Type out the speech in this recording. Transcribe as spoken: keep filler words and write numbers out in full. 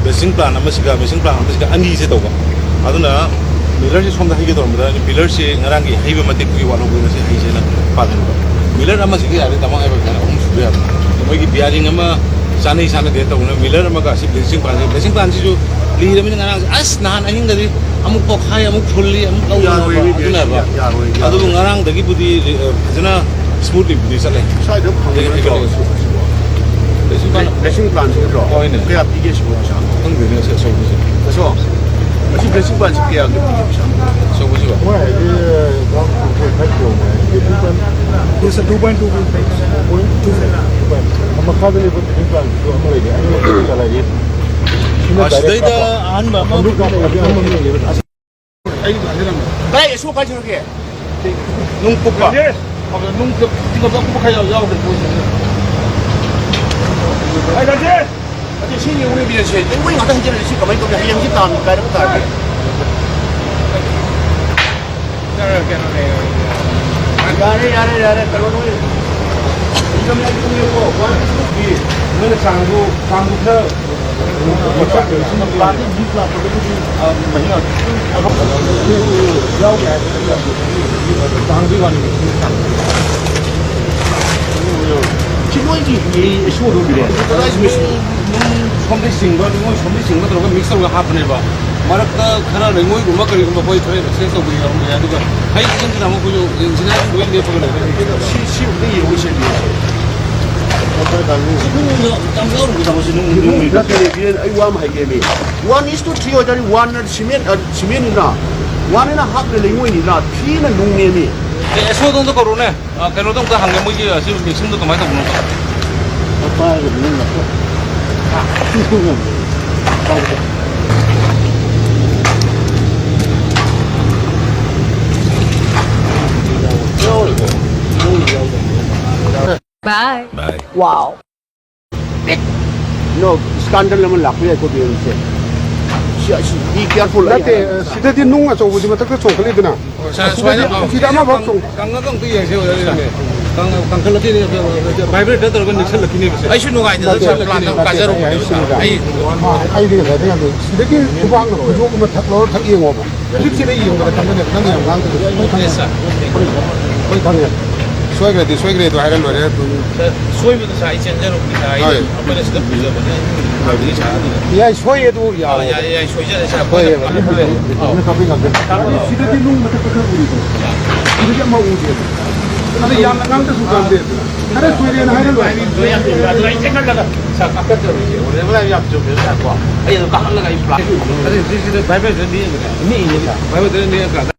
Blessing plan ꯑꯃꯁꯤꯒ blessing plan ꯑꯃꯁꯤꯒ ꯑꯅꯤꯁꯦ ꯇꯧꯕ꯫ ꯑꯗꯨꯅ ꯃꯤꯂꯔꯁꯤ ꯁꯣꯝꯗ ꯍꯩꯒꯦ ꯇꯧꯔꯝꯕꯗ, ꯃꯤꯂꯔꯁꯤ ꯉꯔꯥꯡꯒꯤ ꯍꯩꯕ ꯃꯇꯦꯛꯇꯨꯒꯤ ꯋꯥꯠꯍꯧꯕꯗꯨꯅ ꯁꯤ ꯍꯩꯁꯦꯅ ꯄꯥꯜꯍꯟꯕ꯫ ꯃꯤꯂꯔ ꯑꯃꯁꯤꯒ ꯌꯥꯔꯦ, ꯇꯥꯃꯣ ꯍꯥꯏꯕ ꯀꯥꯟꯗ ꯑꯍꯨꯝ ꯁꯨꯕ ꯌꯥꯕ꯫ ꯃꯣꯏꯒꯤ ꯕꯤꯌꯥꯔꯤꯡ ꯑꯃ ꯆꯥꯅꯩ ꯆꯥꯅꯗꯦ ꯇꯧꯕꯅ, ꯃꯤꯂꯔ ꯑꯃꯒ ꯑꯁꯤ ꯕ꯭ꯂꯦꯁꯤꯡ ꯄ꯭ꯂꯥꯟꯁꯤ, ꯕ꯭ꯂꯦꯁꯤꯡ ꯄ꯭ꯂꯥꯟꯁꯤꯁꯨ ꯂꯤꯔꯕꯅꯤꯅ ꯉꯔꯥꯡꯁꯦ ꯑꯁ ꯅꯍꯥꯟ ꯑꯍꯤꯡꯗꯗꯤ ꯑꯃꯨꯛ ꯄꯣꯛꯈꯥꯏ, ꯑꯃꯨꯛ ꯐꯨꯜꯂꯤ, ꯑꯃꯨꯛ ꯇꯧꯗꯅ ꯌꯥꯔꯣꯏ, ꯑꯗꯨꯅꯦꯕ꯫ ꯌꯥꯔꯣꯏ, ꯌꯥꯔꯣꯏ꯫ ꯑꯗꯨꯕꯨ ꯉꯔꯥꯡꯗꯒꯤꯕꯨꯗꯤ, ꯑ, ꯐꯖꯅ ꯁ꯭ꯃꯨꯠꯂꯤꯕꯨꯗꯤ ꯆꯠꯂꯦ꯫ ꯁ꯭ꯋꯥꯏꯗ ꯐꯪꯕ ꯅꯠꯇ꯭ꯔꯣ? ꯕ꯭ꯂꯦꯁꯤꯡ ꯄ꯭ꯂꯥꯟꯁꯤꯡꯗꯣ? ꯍꯣꯏꯅꯦ꯫ ꯀꯌꯥ ꯄꯤꯒꯦ ꯁꯤꯕꯣ ꯄꯩꯁꯥ? ꯈꯪꯗꯦꯅꯦ, ꯑꯁꯤ ꯑꯆꯧꯕꯁꯦ꯫ ꯑꯁꯣ? ꯃꯁꯤ ꯕ꯭ꯂꯦꯁꯤꯡ ꯄ꯭ꯂꯥꯟꯁꯤ ꯀꯌꯥꯒꯤ ꯄꯤꯒꯦ ꯄꯩꯁꯥ? ꯑꯆꯧꯕꯁꯤꯕꯣ? ꯃꯣꯏ ꯍꯥꯏꯗꯤ, ꯒ꯭ꯔꯥꯎꯟ ꯐ꯭ꯂꯣꯔ ꯈꯔ ꯇꯣꯡꯉꯦ꯫ This is two point two feet. Point two feet. ꯃꯈꯥꯗ ꯂꯩꯕ ꯕ꯭ꯂꯦꯁꯤꯡ ꯄ꯭ꯂꯥꯟꯁꯤꯁꯨ ꯑꯃ ꯂꯩꯔꯦ꯫ ꯑꯅꯤꯃꯛ ꯆꯂꯥꯏꯔꯤ꯫ ꯁꯤꯅ ꯑ, ꯁꯤꯗꯩꯗ direct ꯀꯥꯞꯄ꯫ ꯑꯍꯥꯟꯕ ꯑꯃ, ꯁꯟꯗꯣꯛ ꯀꯥꯞꯄ ꯑꯃ ꯂꯩꯔꯦ꯫ ꯑꯩ ꯍꯥꯏꯖꯔꯝꯃꯦ꯫ ꯀꯗꯥꯏ ꯁꯣꯛ ꯀꯥꯏ ꯆꯠꯈ꯭ꯔꯒꯦ? ꯅꯨꯡ ꯀꯨꯞꯄ꯫ ꯔꯥꯖꯦꯁ! ꯑꯗ ꯅꯨꯡ ꯀꯨꯞ-, ꯇꯤꯡꯈꯠꯄ ꯀꯨꯞꯄ ꯈꯔ ꯌꯥꯎ-, ꯌꯥꯎꯗ꯭ꯔꯦ ꯃꯣꯏꯁꯦ꯫ ꯑꯩ ꯔꯥꯖꯦꯁ! ꯑꯗꯨ ꯁꯤ ꯌꯦꯡꯉꯨꯅꯦ ꯃꯤꯅꯠꯁꯦ꯫ ꯂꯩꯉꯣꯏ ꯉꯥꯛꯇ ꯍꯩꯖꯤꯜꯂꯛꯏ꯫ ꯁꯤ ꯀꯃꯥꯏꯅ ꯇꯧꯅꯤ? ꯍꯌꯦꯡꯁꯤ ꯇꯥꯡ ꯀꯥꯏꯔꯛꯄ ꯇꯥꯔꯗꯤ꯫ ꯌꯥꯔꯦ, ꯌꯥꯔꯦ, ꯌꯥꯔꯦ꯫ ꯀꯩꯅꯣ ꯅꯣꯏ, ꯏꯟꯀꯝ ꯌꯥꯎꯗꯕꯅꯦꯀꯣ꯫ One two three. ꯅꯣꯏꯅ ꯆꯥꯡꯗꯣ, ꯆꯥꯡꯗꯣ ꯈꯔ ꯁꯤ ꯃꯣꯏꯒꯤ ꯁꯣꯗꯨꯒꯤꯅꯦ꯫ ꯅꯨꯡ ꯁꯣꯝꯗꯩ ꯆꯤꯡꯕ, ꯅꯨꯡ ꯁꯣꯝꯗꯩ ꯆꯤꯡꯕ ꯇꯧꯔꯒ ꯃꯤꯛꯁ ꯇꯧꯔꯒ ꯍꯥꯞꯄꯅꯦꯕ꯫ ꯃꯔꯛꯇ ꯈꯔ ꯂꯩꯉꯣꯏꯒꯨꯝꯕ ꯀꯔꯤꯒꯨꯝꯕ ꯑꯩꯈꯣꯏ ꯈꯔ ꯑꯦꯛꯁꯆꯦꯟꯖ ꯇꯧꯕ ꯌꯥꯎꯔꯝꯕ ꯌꯥꯏ꯫ ꯑꯗꯨꯒ ꯍꯩ ꯏꯟꯁꯤꯅ ꯑꯃꯨꯛ ꯑꯩꯈꯣꯏꯁꯨ ꯏꯟꯖꯤꯅꯤꯌꯥꯔꯤꯡ ꯂꯣꯏ ꯂꯦꯞꯄꯒ ꯂꯩꯔꯦ꯫ ꯁꯤ, ꯁꯤ ꯑꯝꯇ ꯌꯦꯡꯉꯨ, ꯁꯤ ꯌꯦꯡꯉꯨ꯫ ꯁꯤ ꯅꯨꯡ ꯌꯥꯝ ꯌꯥꯎꯔꯝꯒꯗꯕ ꯁꯤ ꯅꯨꯡ, ꯅꯨꯡ ꯅꯠꯇꯦꯅꯦ, ꯕꯤꯔꯦꯟ, ꯑꯩ ꯋꯥ ꯑꯃ ꯍꯥꯏꯒꯦꯃꯤ꯫ One is to three ꯑꯣꯏꯇꯥꯔꯗꯤ one ꯅ ꯁꯤꯃꯦꯟ, ꯑ, ꯁꯤꯃꯦꯟꯅꯤꯅ, one ꯅ ꯍꯥꯞꯅ ꯂꯩꯉꯣꯏꯅꯤꯅ, three ꯅ ꯅꯨꯡꯅꯦꯃꯤ꯫ ꯑꯦ, ꯑꯦꯁꯣꯗꯣꯝꯗ ꯀꯧꯔꯣꯅꯦ꯫ ꯑ, ꯀꯩꯅꯣꯗꯣ ꯑꯝꯇ ꯍꯪꯒꯦ, ꯃꯣꯏꯒꯤ ꯑꯁꯤ ꯃꯤꯛꯁꯤꯡꯗꯣ ꯀꯃꯥꯏꯅ ꯇꯧꯕꯅꯣ? Bye. Bye. Wow. No, scandal ꯑꯃ ꯂꯥꯛꯄ ꯌꯥꯏꯀꯣ, ꯕꯤꯔꯦꯟꯁꯦ꯫ ꯁꯤ, ꯁꯤ, be careful, ꯑꯩ ꯅꯠꯇꯦ, ꯍꯥꯏꯔꯦ꯫ ꯁꯤꯗꯗꯤ ꯅꯨꯡ ꯑꯆꯧꯕꯁꯤ ꯃꯊꯛꯇ ꯆꯣꯡꯈꯠꯂꯤꯗꯅ꯫ ꯁꯥꯔ, ꯑꯁꯤꯗꯗꯤ, ꯁꯨꯃꯥꯏꯅ ꯇꯧ꯫ ꯁꯤꯗ ꯑꯃꯐꯥꯎ ꯆꯣꯡ- ꯀꯪꯉꯒ ꯑꯝꯇ ꯌꯦꯡꯁꯦ, ꯑꯣꯖꯥ ꯂꯩꯔꯝꯃꯦ꯫ ꯀꯪ-, ꯀꯪꯈꯠꯂꯛꯈꯤꯅꯦ, vibrator ꯇꯧꯔꯒ ꯅꯤꯛꯁꯜꯂꯛꯈꯤꯅꯦꯕ ꯁꯦ꯫ ꯑꯩꯁꯨ ꯅꯨꯡꯉꯥꯏꯇꯗꯅ ꯅꯠꯇꯦ, ꯁꯥꯔ, ꯄ꯭ꯂꯥꯟ ꯑꯃ ꯀꯥꯖꯔꯨꯕꯅꯦꯕ, ꯁꯥꯔ꯫ ꯑꯩ ꯃꯥ, ꯑꯩꯗꯤ ꯉꯁꯥꯏꯗꯩ ꯍꯪꯉꯦ꯫ ꯁꯤꯗꯒꯤ ꯈꯨꯕꯥꯛꯅ ꯈꯨꯗꯣꯞ ꯑꯃ ꯊꯛ ꯂꯧꯔ ꯊꯛ ꯌꯦꯡꯉꯣꯕ꯫ ꯍꯧꯖꯤꯛꯁꯤꯗ ꯌꯦꯡꯕꯗ ꯈꯪꯒꯅꯦꯕ, ꯅꯪ ꯌꯥꯝ ꯉꯥꯡꯗꯕꯁꯨ ꯑꯩꯈꯣꯏ ꯈꯪꯉꯦ꯫ Yes, sir. ꯑꯩꯈꯣꯏ ꯈꯪꯉꯦ꯫ ꯁꯣꯏꯈ꯭ꯔꯗꯤ ꯁꯣꯏꯈ꯭ꯔꯦꯗꯣ ꯍꯥꯏꯔ ꯂꯣꯏꯔꯦ ꯑꯗꯨꯝ꯫ Sir, ꯁꯣꯏꯕꯗꯣ, sir, ꯑꯩ ꯆꯦꯟꯖꯔꯨꯕꯅꯤ, sir꯫ ꯑꯩ ꯍꯣꯏ꯫ ꯑꯩꯈꯣꯏꯅ ꯁꯤꯗ ꯄꯨꯖꯕꯅꯦ꯫ ꯍꯥꯏꯕꯗꯤ, sir, ꯑꯗꯨꯅ ꯌꯥꯏ, ꯁꯣꯏ ꯑꯗꯨ ꯌꯥꯎꯋꯦ꯫ ꯑꯥ, ꯌꯥꯏ, ꯌꯥꯏ, ꯁꯣꯏꯖꯔꯦ, sir꯫ ꯍꯣꯏ, ꯑꯩꯈꯣꯏꯅ ꯌꯥꯏ꯫ ꯑꯥ꯫ ꯁꯤꯗꯗꯤ ꯅꯨꯡ ꯃꯊꯛꯇ ꯈꯔ ꯎꯔꯤꯀꯣ꯫ ꯁꯤꯗꯗꯤ ꯑꯃ ꯎꯗꯦꯕ꯫ ꯑꯗ ꯌꯥꯝꯅ ꯉꯥꯡꯗꯁꯨ ꯀꯥꯟꯗꯦ꯫ ꯈꯔ ꯁꯣꯏꯔꯦꯅ ꯍꯥꯏꯔ ꯂꯣꯏꯔꯦ꯫ ꯑꯗꯨ ꯌꯥꯝ ꯆꯨꯝꯃꯦ꯫ ꯑꯗꯨ ꯑꯩ ꯆꯦꯟꯈꯠꯂꯒ, sir, ꯀꯥꯈꯠꯆꯔꯨꯏꯁꯦ꯫ ꯑꯣꯔꯦꯕꯂꯥ ꯌꯥꯝ ꯆꯨꯝꯃꯦ, sir, ꯀꯣ꯫ ꯑꯩ ꯑꯗꯨꯝ ꯀꯥꯈꯠꯂꯒ ꯑꯩ ꯄ꯭ꯂꯥꯟ ꯑꯗꯨ ꯁꯤꯁꯤꯗ vibrator ꯅꯦꯛꯑꯒꯅꯦ꯫ ꯅꯦꯛꯏꯅꯦ, sir꯫ Vibrator ꯅꯦꯛꯑꯀꯥꯟꯗ